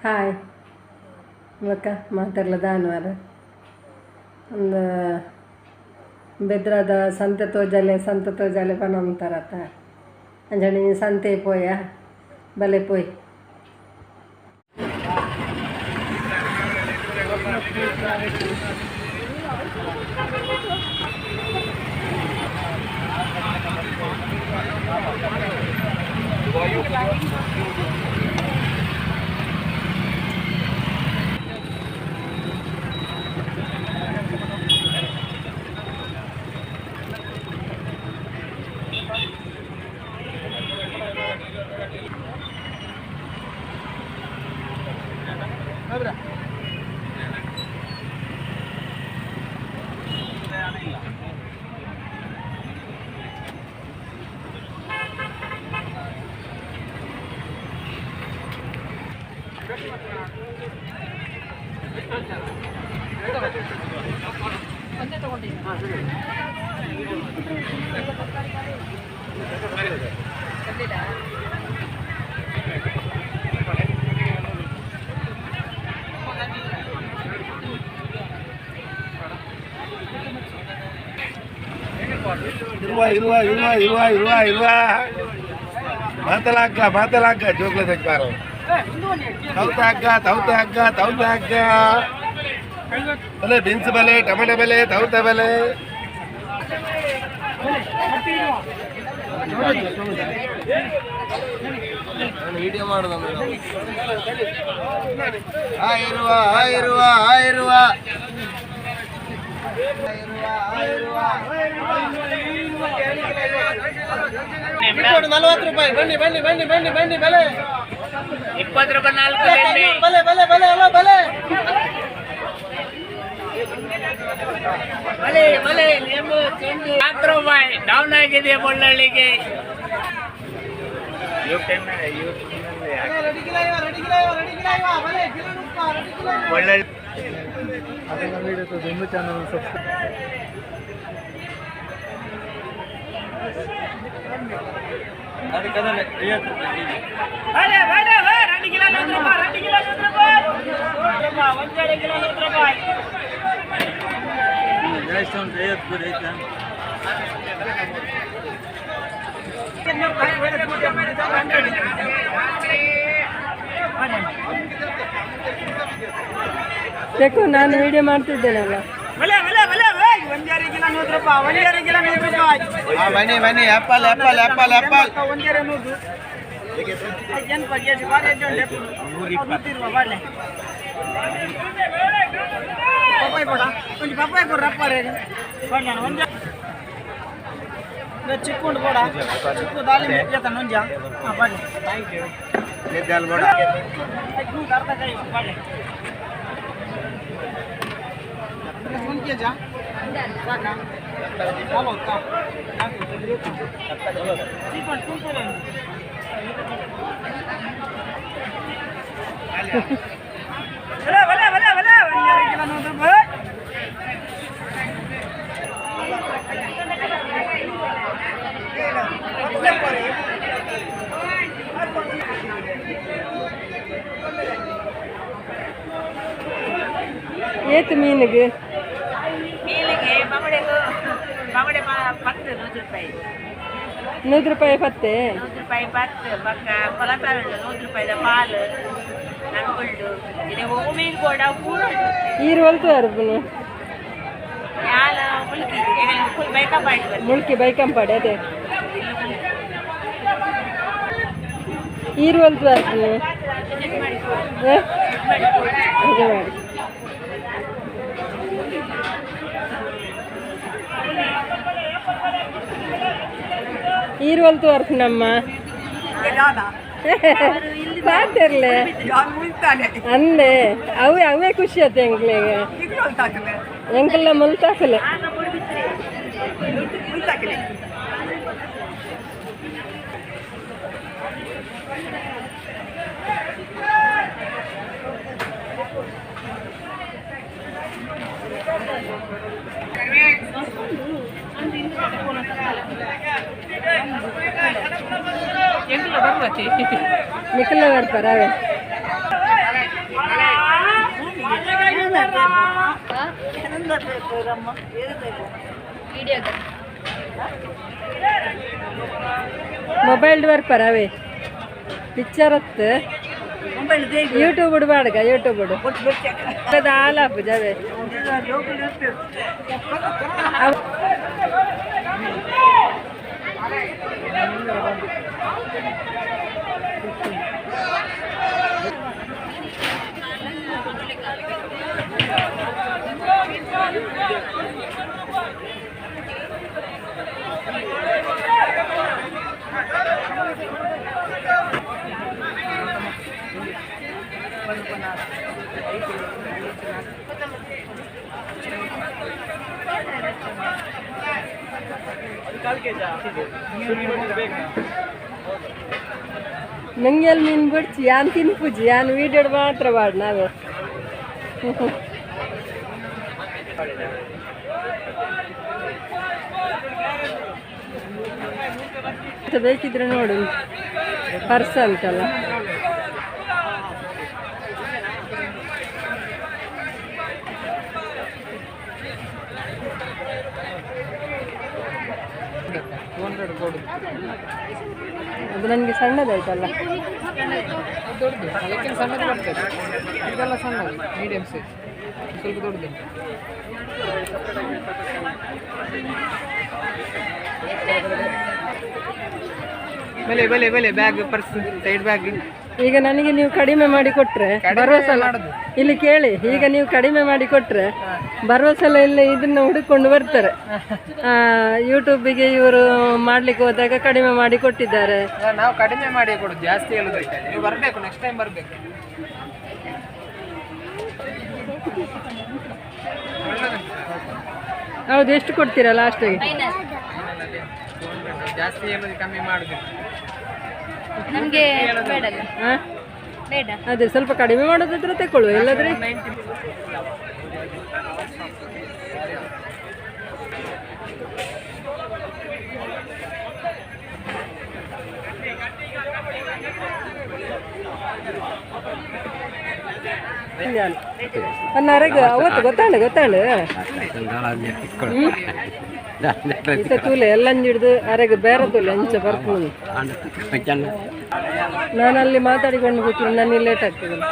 Hi ಬೊಕ್ಕ ಮಾತೆರ್ಲ ದಾನ್ವಾರ ಒಂದು ಬೆದ್ರದ ಸಂತೆ ತೋಜಾಲೆ ಸಂತೆ ತೋಜಾಲೆ ಪನೊಂತಾರತ ಅಂಚನೆ ಸಂತೆ ಪೋಯ ಬಲೆ ಪೋಯ್. ಇರುವ ಇರುವ ಇರುವ ಇರುವ ಇರುವ ಇರುವ ಮಾತಲಾಕ ಮಾತಲಾಕ ಜೋಗ್ಲ ತೆಗ್ಬಾರ ತೌತ ಹಗ್ಗ ತೌತ ಹಗ್ಗ ತೌತ ಹಗ್ಗ ಬಲೆ ಬೀನ್ಸ್ ಬಲೆ ಟೊಮೆಟೊ ಬೆಲೆ ತೌತ ಬೆಲೆ. ವಿಡಿಯೋ ಮಾಡೋದು. ಇರುವ ಇರುವ ಇರುವ 40 ರೂಪಾಯಿ. ಬನ್ನಿ ಬನ್ನಿ ಬನ್ನಿ ಬನ್ನಿ ಬನ್ನಿ ಬೆಲೆ. 20 ರೂಪಾಯಿ ನಾಲ್ಕು. ಬಲೆ ಬಲೆ ಬಲೆ ಅಲ್ಲ ಬಲೆ. ಬಲೆ ಬಲೆ ಲೇಂಬು ಚೆಂಡು 4 ರೂಪಾಯಿ ಡೌನ್ ಆಗಿದೆ ಬಳ್ಳಳ್ಳಿಗೆ. ಬಳ್ಳಳ್ಳಿ. ಚಾನಲ್. ಬಲೆ ಬಲೆ 2 ಕಿಲೋ 100 ರೂಪಾಯಿ, 2 ಕಿಲೋ 100 ರೂಪಾಯಿ, ಒಂದೆರಡು ಕಿಲೋ 100 ರೂಪಾಯಿ. ತೆಕ್ಕು, ನಾನು ವಿಡಿಯೋ ಮಾಡ್ತಿದ್ದೇನಲ್ಲ. ಬಲೆ ಬಲೆ ಬಲೆ ಒಂದೆರಡು ಕಿಲೋ 100 ರೂಪಾಯಿ, ಒಂದೆರಡು ಕಿಲೋ 100 ರೂಪಾಯಿ. ಬನ್ನಿ ಬನ್ನಿ, ಆಪಲ್ ಆಪಲ್ ಆಪಲ್ ಆಪಲ್. ಒಂದೆರಡು ನೂರು ಏನಪ್ಪ ಕೆಜಿ ಬಾರಿ 120 ಬಾಳೆ. ಪಪ್ಪಾಯಿ ಕೊಡ ಒಂಜಿ, ಪಪ್ಪಾಯಿ ಕೊಡ್ರಪ್ಪ ರೇ. ಒಂಜಿ ಚಿಕ್ಕು ಉಂಡು ಕೊಡ, ಚಿಕ್ಕು ದಾಳಿಂಬೆ ಜೊತೆ ಒಂಜ. ಹಾಂ ಬಾಳೆ. ನೂರು ಅರ್ಧ ಕೈ ಬಾಳೆ. ಒಂದು ಕೆ ಜಿ ಸಾಕಾ? ಚಿಕ್ಕು ತುಂಬಿಲ್ಲ. ಬಲೆ ಬಲೆ ಬಲೆ ಬಲೆ ಒಂದೆರಡು ಕಿಲೋ 100 ರೂಪಾಯಿ. ಏತು ಮೀನಿಗೆ? ಮೀನಿಗೆ ಬಂಗಡೆಗೂ ಬಂಗಡೆ 10 100 ರೂಪಾಯಿ. 100 ರೂಪಾಯಿ ಪತ್ತೆ. 100 ರೂಪಾಯಿ 10 ಬಕ್ಕ ಕೊಲತಾರ ಉಂಟು. 100 ರೂಪಾಯಿದ ಪಾಲು ನಂಗುಂಡು ಇದೆ. ಮೀನು ಕೂಡ ಪೂರ ಉಂಟು. ಈರು ಒಲ್ತು ಅರ್ಬುನು. ಯಾಲ ಮುಲ್ಕಿ ಫುಲ್ ಬೈಕಂಪಾಡಿ. ಮುಳ್ಕಿ ಬೈಕಂಪಾಡಿ ಅದೇ. ಈರು ಒಲ್ತು ಅರ್ಬುನು ಅದೇ ಮಾಡಿ. ಈರು ಒಲ್ತು ಅರ್ಪುನಮ್ಮ ಪಾತಿರ್ಲೆ ಅಂದೆ. ಅವೇ ಅವೇ ಖುಷಿ ಆತ ಎಂಕ್ಲೆಗೆ. ಎಂಕಲ್ಲ ಮುಲ್ತಾಕಲೆ. ನಿಖಿಲ ಬರ್ತಾರ ಅವೇ. ಮೊಬೈಲ್ ಬರ್ಪಾರ ಅವೇ ಪಿಕ್ಚರ್ ಹತ್ತು ಯೂಟ್ಯೂಬ್ ಬಾಡ್ಗ ಯೂಟ್ಯೂಬ್ ಆಲಾಪು ಜವೆ ನಂಗೆಲ್ ಮೀನು ಬಿಡ್ಚಿ ಯಾನ್ ತಿನ್ಪುಜಿ ಯಾನ್ ವೀಡಿಯೋ ಮಾತ್ರ ಬಾಡ್ ನಾವೇ. ಬೇಕಿದ್ರೆ ನೋಡು ಪರ್ಸ್ ಅಂತಲ್ಲ. ಅದು ನನಗೆ ಸಣ್ಣದಾಯ್ತಲ್ಲ. ದೊಡ್ಡದು ಅದಕ್ಕಿಂತ ಸಣ್ಣದು ಬರ್ತದೆ, ಇದೆಲ್ಲ ಸಣ್ಣದು, ಮೀಡಿಯಂ ಸೈಜ್, ಸ್ವಲ್ಪ ದೊಡ್ಡದು. ಬೆಲೆ ಬೆಲೆ ಬೆಲೆ ಬ್ಯಾಗ್ ಪರ್ಸ್ ಸೈಡ್ ಬ್ಯಾಗ್. ಈಗ ನನಗೆ ನೀವು ಕಡಿಮೆ ಮಾಡಿ ಕೊಟ್ಟರೆ ಬರುವ ಸಲ ಇಲ್ಲಿ ಕೇಳಿ, ಈಗ ನೀವು ಕಡಿಮೆ ಮಾಡಿ ಕೊಟ್ಟರೆ ಬರುವ ಸಲ ಇಲ್ಲಿ ಇದನ್ನು ಹುಡುಕೊಂಡು ಬರ್ತಾರೆ. ಯೂಟ್ಯೂಬಿಗೆ ಇವರು ಮಾಡ್ಲಿಕ್ಕೆ ಹೋದಾಗ ಕಡಿಮೆ ಮಾಡಿ ಕೊಟ್ಟಿದ್ದಾರೆ. ನಾವು ಕಡಿಮೆ ಮಾಡಿ ಕೊಡುದು, ಜಾಸ್ತಿ ಹೇಳುದಿಲ್ಲ. ನೀವು ಬರಬೇಕು, ನೆಕ್ಸ್ಟ್ ಟೈಮ್ ಬರಬೇಕು. ಹೌದು, ಎಷ್ಟು ಕೊಡ್ತೀರಾ ಲಾಸ್ಟಿಗೆ? ಜಾಸ್ತಿ ಹೇಳುದು, ಕಮ್ಮಿ ಮಾಡುದಿಲ್ಲ ನಮಗೆ. ಬೇಡ ಬೇಡ, ಅದೇ ಸ್ವಲ್ಪ ಕಡಿಮೆ ಮಾಡೋದಾದ್ರೆ ತಗೊಳ್ಳುವ, ಇಲ್ಲದ್ರೆ ಅವತ್ತು ಗೊತ್ತಾಂಡು ಗೊತ್ತಾಂಡು ಇತ್ತ ತೂಲೆ ಎಲ್ಲ ಹಿಡಿದು ಅರೆಗೆ ಬೇರೆ ತೂಲೆ ಅಂಚ ಬರ್ತದೆ. ನಾನು ಅಲ್ಲಿ ಮಾತಾಡಿಕೊಂಡು ಕೂತ್ರೆ ನನಗೆ ಲೇಟ್ ಆಗ್ತದಲ್ಲ.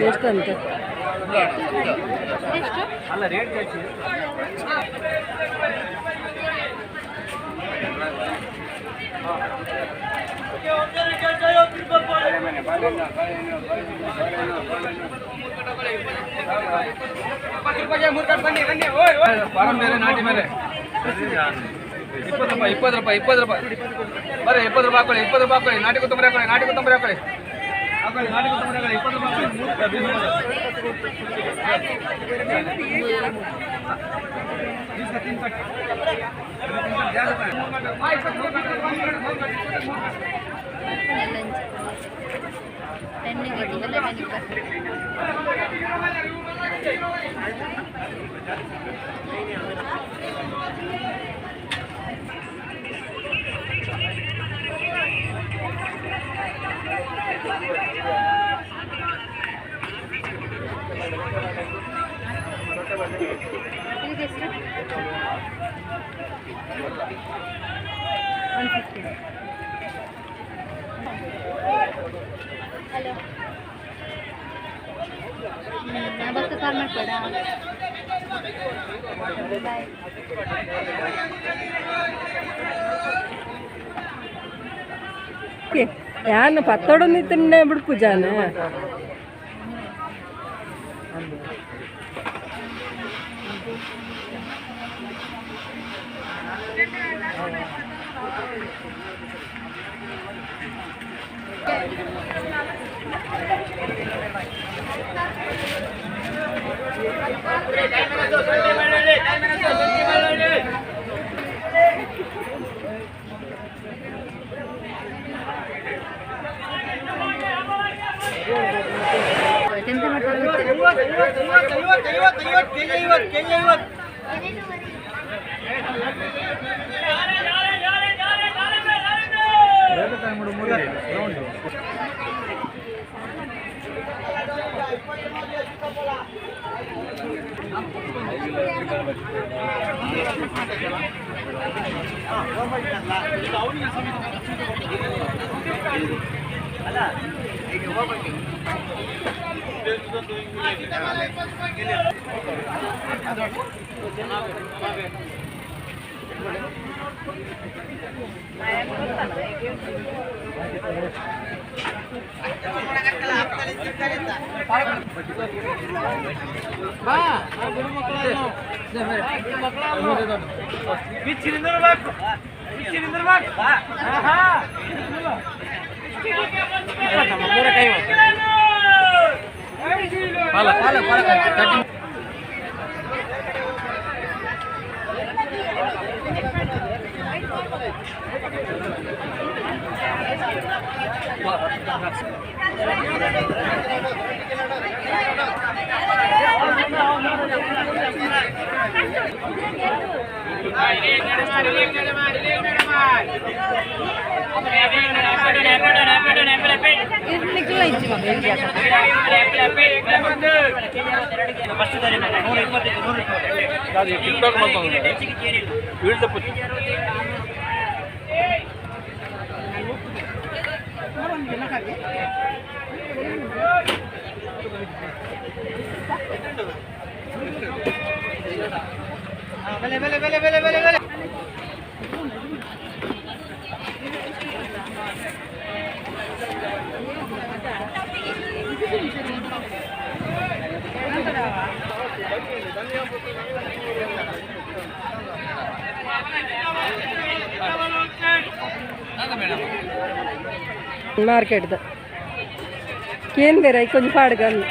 ಎಷ್ಟಂತೆ? ನಾಟಿ ಮೇಲೆ 20 ರೂಪಾಯಿ, 20 ರೂಪಾಯಿ, 20 ರೂಪಾಯಿ ಬರೀ 20 ರೂಪಾಯಿ ಹಾಕೊಳ್ಳಿ, 20 ರೂಪಾಯಿ ಹಾಕೊಳ್ಳಿ. ನಾಟಿ ಕೊತ್ತಂಬರಿ ಹಾಕೊಳ್ಳಿ, ನಾಟಿ ಕೊತ್ತಂಬರಿ ಹಾಕೊಳ್ಳಿ, ಹಾಕೊಳ್ಳಿ ನಾಟಿ ಕೊತ್ತಂಬರಿ ಹಾಕೊಳ್ಳಿ, 20 ರೂಪಾಯಿ ಹಲೋ, ಬಕ್ಕ ಕಾಲ್ ಮಾಡ್ಬೇಡ. ಬಾಯ್. ಯಾನ ಪತ್ತೊಡೊಂದು ತಿನ್ನೆ ಬಿಡ್ಪು ಜಾನ. ಎಂತ ಮಾಡ್ತಾರೆ? ಮಾರ್ಕೆಟ್ದ ಕೇಂದ್ರ ಕೊಂಚ ಪಾಡ್ಗಲ್ಲ.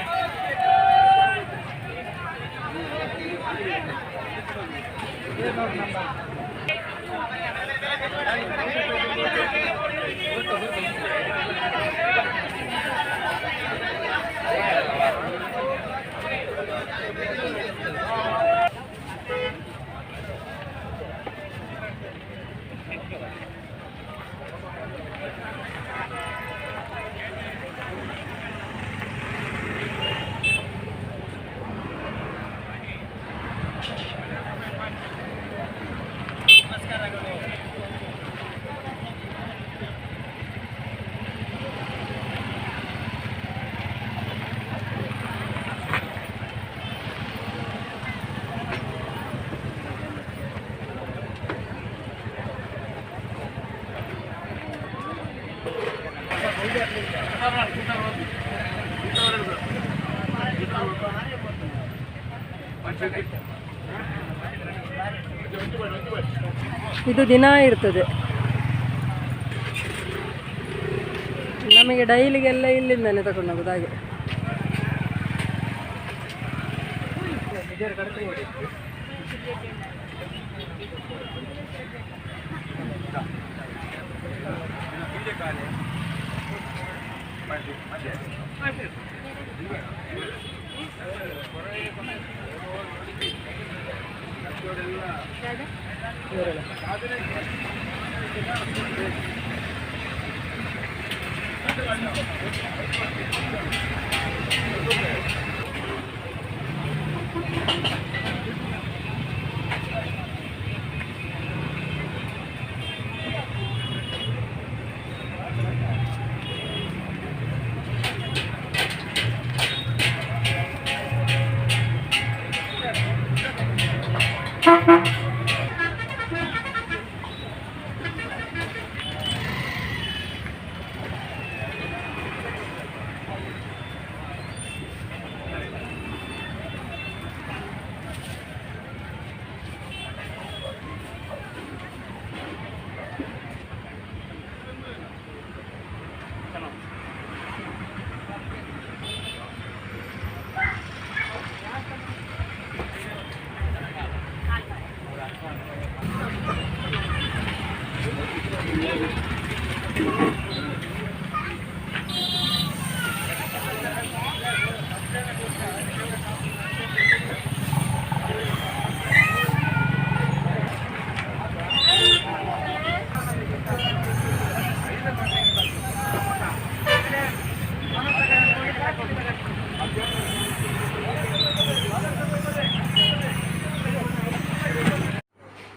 ಇದು ದಿನ ಇರ್ತದೆ ನಮಗೆ. ಡೈಲಿಗೆಲ್ಲ ಇಲ್ಲಿಂದಾನೆ ತಗೊಂಡು ಹೋಗೋದು ಹಾಗೆ.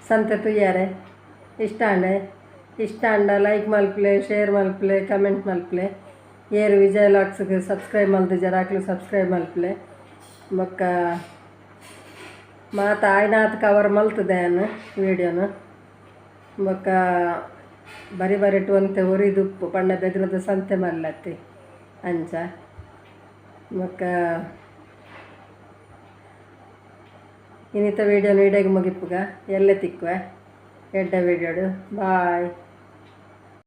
ಸಂತೆ ತುಯ್ಯಾರೆ ಇಷ್ಟ ಅಂಡೆ ಇಷ್ಟ ಅಂಡ ಲೈಕ್ ಮಲ್ಪಲೆ ಶೇರ್ ಮಲ್ಪಲೆ ಕಮೆಂಟ್ ಮಲ್ಪಲೆ ಏರು ವಿಜಯ ಲಾಕ್ಸ್ಗೆ ಸಬ್ಸ್ಕ್ರೈಬ್ ಮಲ್ದು ಜರಾಕ್ಲು ಸಬ್ಸ್ಕ್ರೈಬ್ ಮಲ್ಪಲೆ ಬೊಕ್ಕ ಮಾತ ಆಯ್ನಾತ್ ಕವರ್ ಮಲ್ತದೆ ಅನ್ನು ವೀಡಿಯೋನು ಬೊಕ್ಕ ಬರಿ ಬರಿಟು ಅಂತೆ ಉರಿದುಪ್ಪು ಪಂಡ ಬೆದ್ರದ ಸಂತೆ ಮಲ್ಲತ್ತಿ ಅಂಚ ಬೊಕ್ಕ ಇನ್ನಿತ ವೀಡಿಯೋನು ಇಡೆಗ್ ಮುಗಿಪುಗ ಎಲ್ಲೆ ತಿಕ್ಕುವೆ ಎಡ್ಡ ವೀಡಿಯೋಡು ಬಾಯ್.